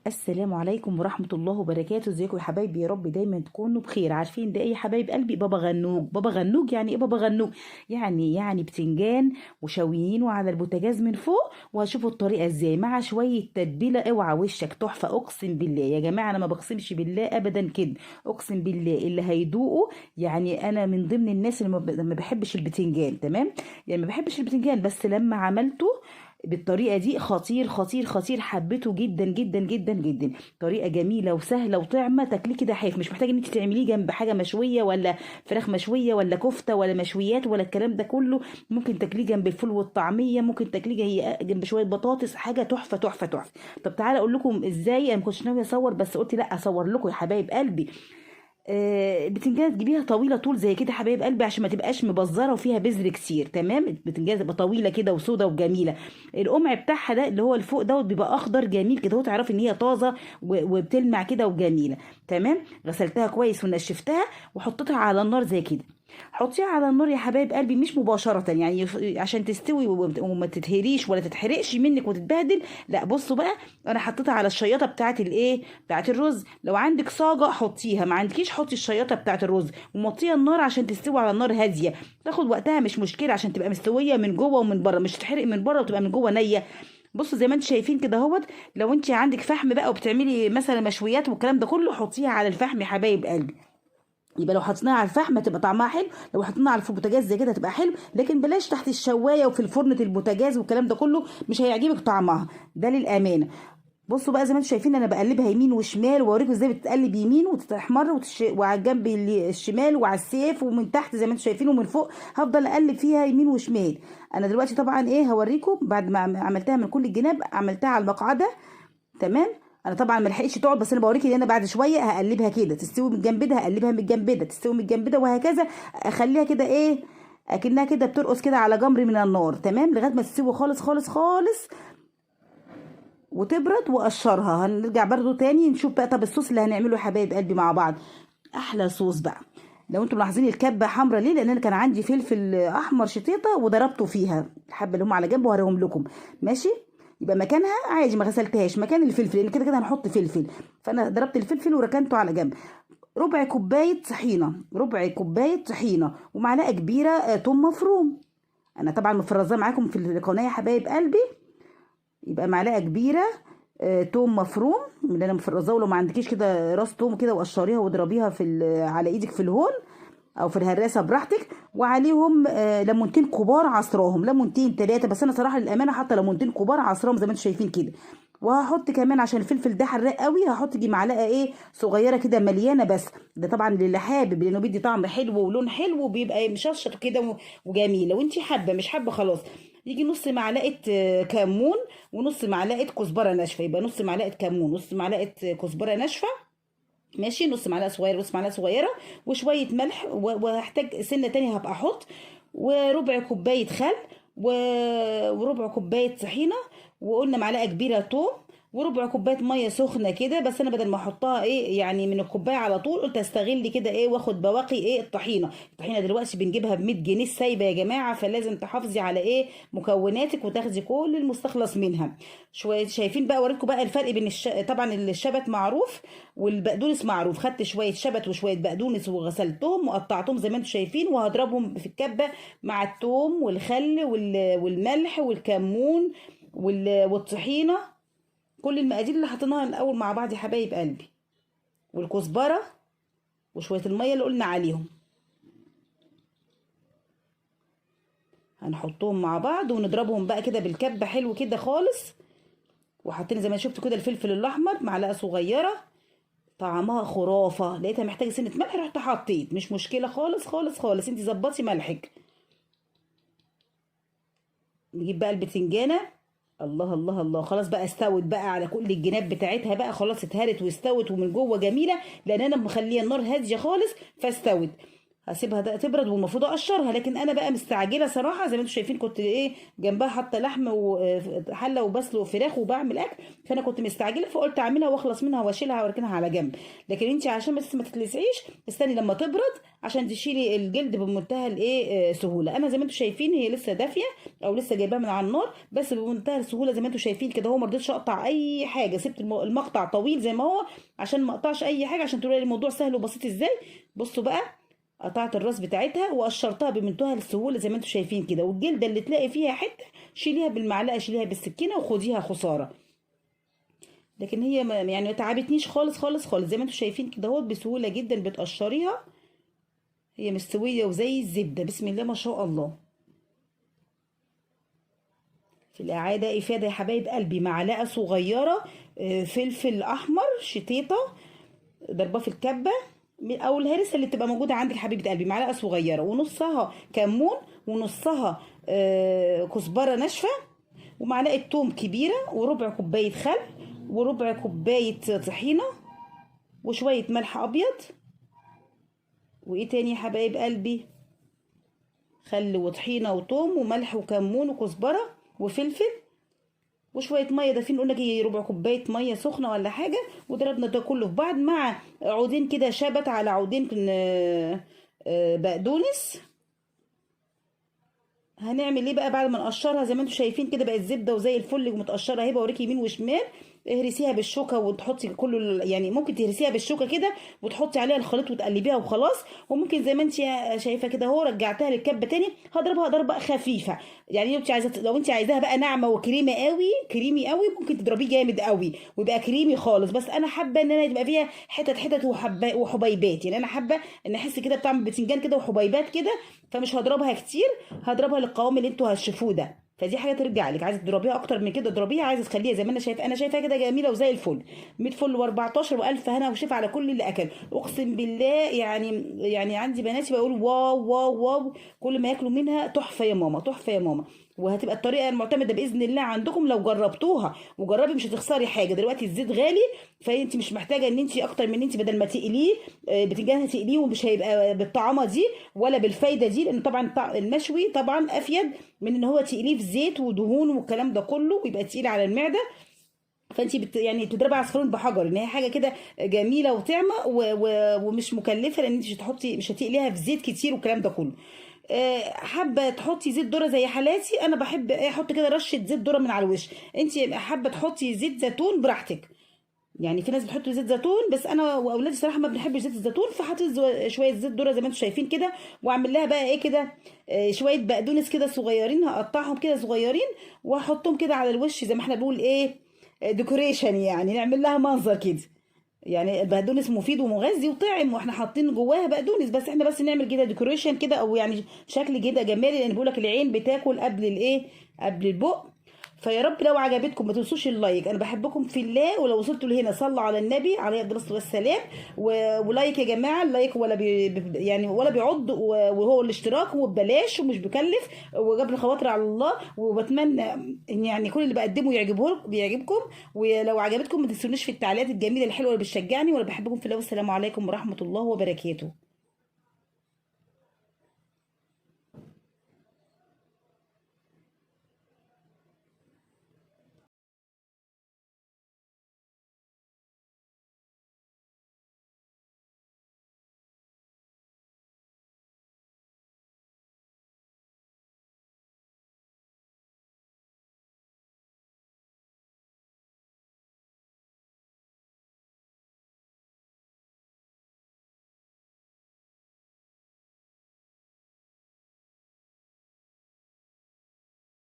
السلام عليكم ورحمة الله وبركاته. ازيكم يا حبايبي؟ يا رب دايما تكونوا بخير. عارفين ده ايه يا حبايب قلبي؟ بابا غنوج. بابا غنوج يعني ايه بابا غنوج؟ يعني بتنجان وشويينه على البوتاجاز من فوق، وهشوفوا الطريقة ازاي مع شوية تتبيلة. اوعى وشك تحفة، اقسم بالله يا جماعة انا ما بقسمش بالله ابدا كده، اقسم بالله اللي هيدوقه. يعني انا من ضمن الناس اللي ما بحبش البتنجان، تمام؟ يعني ما بحبش البتنجان، بس لما عملته بالطريقة دي خطير خطير خطير، حبيته جدا جدا جدا جدا. طريقه جميلة وسهلة وطعمه، تاكليه كده حاف، مش محتاجه ان انت تعمليه جنب حاجة مشوية ولا فراخ مشوية ولا كفته ولا مشويات ولا الكلام ده كله. ممكن تاكليه جنب الفول والطعميه، ممكن تاكليه جنب شوية بطاطس، حاجة تحفة تحفة تحفة. طب تعالى اقول لكم ازاي. انا ما كنتش ناوية اصور، بس قلت لا اصور لكم يا حبايب قلبي. البتنجانه تجيبيها طويلة طول زي كده حبايب قلبي، عشان ما تبقاش مبزره وفيها بذر كتير، تمام؟ البتنجانه تبقى طويلة كده وسوده وجميلة. القمع بتاعها ده اللي هو الفوق دوت بيبقى اخضر جميل كده، هو تعرفي ان هي طازة وبتلمع كده وجميلة، تمام؟ غسلتها كويس ونشفتها وحطيتها على النار زي كده. حطيها على النار يا حبايب قلبي، مش مباشرة يعني عشان تستوي وما تتهريش ولا تتحرقش منك وتتبهدل، لا. بصوا بقى، انا حطيتها على الشياطه بتاعه الايه، بتاعه الرز. لو عندك صاجه حطيها، ما عندكيش حطي الشياطه بتاعه الرز ومطيها النار عشان تستوي على النار هادية، تاخد وقتها مش مشكلة، عشان تبقى مستوية من جوه ومن بره، مش تتحرق من بره وتبقى من جوه نيه. بصوا زي ما انتم شايفين كده اهوت. لو انت عندك فحم بقى وبتعملي مثلا مشويات والكلام ده كله، حطيها على الفحم يا حبايب قلبي. يبقى لو حطيناها على الفحم هتبقى طعمها حلو، لو حطيناها على البوتاجاز زي كده هتبقى حلو، لكن بلاش تحت الشوايه وفي الفرن البوتاجاز والكلام ده كله، مش هيعجبك طعمها ده للامانة. بصوا بقى زي ما انتم شايفين انا بقلبها يمين وشمال، واوريكم ازاي بتتقلب يمين وتتحمر وعلى الجنب الشمال وعلى السيف ومن تحت زي ما انتم شايفين ومن فوق، هفضل اقلب فيها يمين وشمال. انا دلوقتي طبعا ايه هوريكم بعد ما عملتها من كل الجناب، عملتها على المقعده، تمام؟ انا طبعا ما لحقتش تقعد، بس انا بوريكي ان انا بعد شوية هقلبها كده تستوي من الجنب ده، هقلبها من الجنب ده تستوي من الجنب ده، وهكذا. اخليها كده ايه، اكنها كده بترقص كده على جمر من النار، تمام؟ لغاية ما تستوي خالص خالص خالص وتبرد واقشرها. هنرجع برضو تاني نشوف بقى. طب الصوص اللي هنعمله يا حبايب قلبي مع بعض، احلى صوص بقى. لو انتم ملاحظين الكبه حمرا ليه؟ لان انا كان عندي فلفل احمر شطيطه وضربته فيها، الحبة اللي هم على جنب وهوريهم لكم، ماشي؟ يبقى مكانها عادي ما غسلتهاش، مكان الفلفل، لان كده كده هنحط فلفل، فانا ضربت الفلفل وركنته على جنب. ربع كوباية طحينه، ربع كوباية طحينه، ومعلقة كبيرة توم مفروم. انا طبعا مفرزاه معاكم في القناة يا حبايب قلبي. يبقى معلقه كبيرة، توم مفروم من اللي انا مفرزاه، ولو ما عندكيش كده راس توم كده وقشريها واضربيها على ايدك في الهون او في الهراسه براحتك. وعليهم ليمونتين كبار عصراهم، ليمونتين 3، بس انا صراحة للامانة حاطه ليمونتين كبار عصراهم زي ما انتم شايفين كده. وهحط كمان عشان الفلفل ده حراق قوي، هحط دي معلقه ايه صغيرة كده مليانة، بس ده طبعا للي حابب، لانه بيدي طعم حلو ولون حلو وبيبقى مشطشط كده وجميل. لو انت حابة، مش حابة خلاص. يجي نص معلقه كمون ونص معلقه كزبره ناشفة، يبقى نص معلقه كمون نص معلقه كزبره ناشفة، ماشي؟ نص معلقه صغيرة نص معلقه صغيرة، وشوية ملح، وهحتاج سنة تانية هبقى احط، وربع كوباية خل، وربع كوباية طحينه، وقلنا معلقه كبيرة توم، وربع كوباية مية سخنة كده. بس انا بدل ما احطها ايه يعني من الكوباية على طول، قلت استغل كده ايه واخد بواقي ايه الطحينه. الطحينه دلوقتي بنجيبها ب 100 جنيه السايبه يا جماعة، فلازم تحافظي على ايه مكوناتك وتاخدي كل المستخلص منها. شوية شايفين بقى، اوريكم بقى الفرق بين طبعا الشبت معروف والبقدونس معروف. خدت شوية شبت وشوية بقدونس وغسلتهم وقطعتهم زي ما انتم شايفين، وهضربهم في الكبه مع التوم والخل والملح والكمون والطحينه، كل المقادير اللي حطيناها الاول مع بعض يا حبايب قلبي، والكزبره وشوية المية اللي قلنا عليهم، هنحطهم مع بعض ونضربهم بقى كده بالكبه حلو كده خالص. وحاطين زي ما شفتوا كده الفلفل الاحمر معلقه صغيرة، طعمها خرافه. لقيتها محتاجه سنة ملح رحت حطيت، مش مشكلة خالص خالص خالص، انتي ظبطي ملحك. نجيب بقى البتنجانه، الله الله الله، خلاص بقى استوت بقى على كل الجناب بتاعتها بقى، خلاص اتهرت واستوت ومن جوه جميلة، لان انا مخليه النار هادية خالص فاستوت. هسيبها ده تبرد والمفروض اقشرها، لكن انا بقى مستعجلة صراحة. زي ما انتم شايفين كنت ايه جنبها حاطه لحم وحله وبسلق فراخ وبعمل اكل، فانا كنت مستعجلة فقلت اعملها واخلص منها واشيلها واركنها على جنب. لكن انت عشان بس ما تتلسعيش استني لما تبرد عشان تشيلي الجلد بمنتهى الايه سهولة. انا زي ما انتم شايفين هي لسه دافيه او لسه جايباها من على النار، بس بمنتهى السهولة زي ما انتم شايفين كده اهو. ما رضيتش اقطع اي حاجة، سبت المقطع طويل زي ما هو عشان ما اقطعش اي حاجة، عشان تلاقي الموضوع سهل وبسيط ازاي. بصوا بقى قطعت الراس بتاعتها وقشرتها بمنتهى السهولة زي ما انتم شايفين كده. والجلده اللي تلاقي فيها حتة شيليها بالمعلقه، شيليها بالسكينة وخديها خسارة. لكن هي يعني ما تعبتنيش خالص خالص خالص زي ما انتم شايفين كده اهوت، بسهولة جدا بتقشريها. هي مستوية وزي الزبدة بسم الله ما شاء الله. في الاعادة افاده يا حبايب قلبي. معلقه صغيرة فلفل احمر شطيطه ضرباه في الكبه او الهرسه اللي بتبقى موجودة عندك حبيبه قلبي، معلقه صغيرة، ونصها كمون ونصها كزبره ناشفة، ومعلقة توم كبيرة، وربع كوباية خل، وربع كوباية طحينه، وشوية ملح ابيض. وايه تاني يا حبايب قلبي؟ خل وطحينه وتوم وملح وكمون وكزبره وفلفل وشوية مية دافين، قلنا كده ربع كوباية مية سخنة ولا حاجة. وضربنا ده كله في بعض مع عودين كده شبت على عودين بقدونس. هنعمل ايه بقى بعد ما نقشرها؟ زي ما انتم شايفين كده بقت زبدة وزي الفل ومتقشره اهي، بوريكي يمين وشمال. اهرسيها بالشوكة وتحطي كله، يعني ممكن تهرسيها بالشوكة كده وتحطي عليها الخليط وتقلبيها وخلاص. وممكن زي ما انت شايفه كده اهو رجعتها للكبه تاني، هضربها ضربه خفيفة. يعني لو انت عايزاها بقى ناعمة وكريمه قوي، كريمي قوي، ممكن تضربيه جامد قوي ويبقى كريمي خالص. بس انا حابة ان انا يبقى فيها حتت حتت وحبيبات، يعني انا حابة ان احس كده بطعم البتنجان كده وحبيبات كده، فمش هضربها كتير، هضربها للقوام اللي انتوا هتشوفوه ده. فدي حاجة ترجع لك، عايزه تضربيها اكتر من كده اضربيها، عايزه تخليها زي ما انا شايفه، انا شايفاها كده جميلة وزي الفل. 100 فل و14 والف هنا وشفا على كل اللي اكل. اقسم بالله يعني عندي بناتي بيقولوا wow wow wow كل ما ياكلوا منها، تحفة يا ماما تحفة يا ماما. وهتبقى الطريقة المعتمدة باذن الله عندكم لو جربتوها. وجربي مش هتخسري حاجة. دلوقتي الزيت غالي، فانت مش محتاجه ان انت اكتر من انت بدل ما تقليه بتنجان هتقليه ومش هيبقى بالطعامه دي ولا بالفايده دي، لان طبعا المشوي طبعا افيد من ان هو تقليه في زيت ودهون والكلام ده كله، ويبقى تقيل على المعدة. فانت يعني بتضربي عصفورين بحجر، ان هي حاجة كده جميلة وطعمه ومش مكلفة، لان انت مش هتقليها في زيت كتير والكلام ده كله. حابة تحطي زيت ذره زي حالاتي، انا بحب احط كده رشه زيت ذره من على الوش. انت حابة تحطي زيت زيتون براحتك، يعني في ناس بتحط زيت زيتون، بس انا واولادي صراحة ما بنحبش زيت الزيتون، فحطيت شوية زيت ذره زي ما انتم شايفين كده. واعمل لها بقى ايه كده، شوية بقدونس كده صغيرين، هقطعهم كده صغيرين واحطهم كده على الوش زي ما احنا بنقول ايه، decoration، يعني نعمل لها منظر كده. يعني البقدونس مفيد ومغذي وطعم، واحنا حاطين جواها بقدونس، بس احنا بس نعمل كده decoration كده، او يعني شكل كده جمالي، لان بيقول لك العين بتاكل قبل الايه، قبل البق. فيا رب لو عجبتكم ما تنسوش ال like، انا بحبكم في الله. ولو وصلتوا لهنا صلوا على النبي عليه الصلاة والسلام، و like يا جماعة. ال like ولا يعني ولا بيعض، وهو الاشتراك وببلاش ومش بكلف، وجبر الخواطر على الله. وبتمنى ان يعني كل اللي بقدمه بيعجبكم. ولو عجبتكم ما تنسونيش في التعليقات الجميلة الحلوة اللي بتشجعني. وانا بحبكم في الله، والسلام عليكم ورحمة الله وبركاته.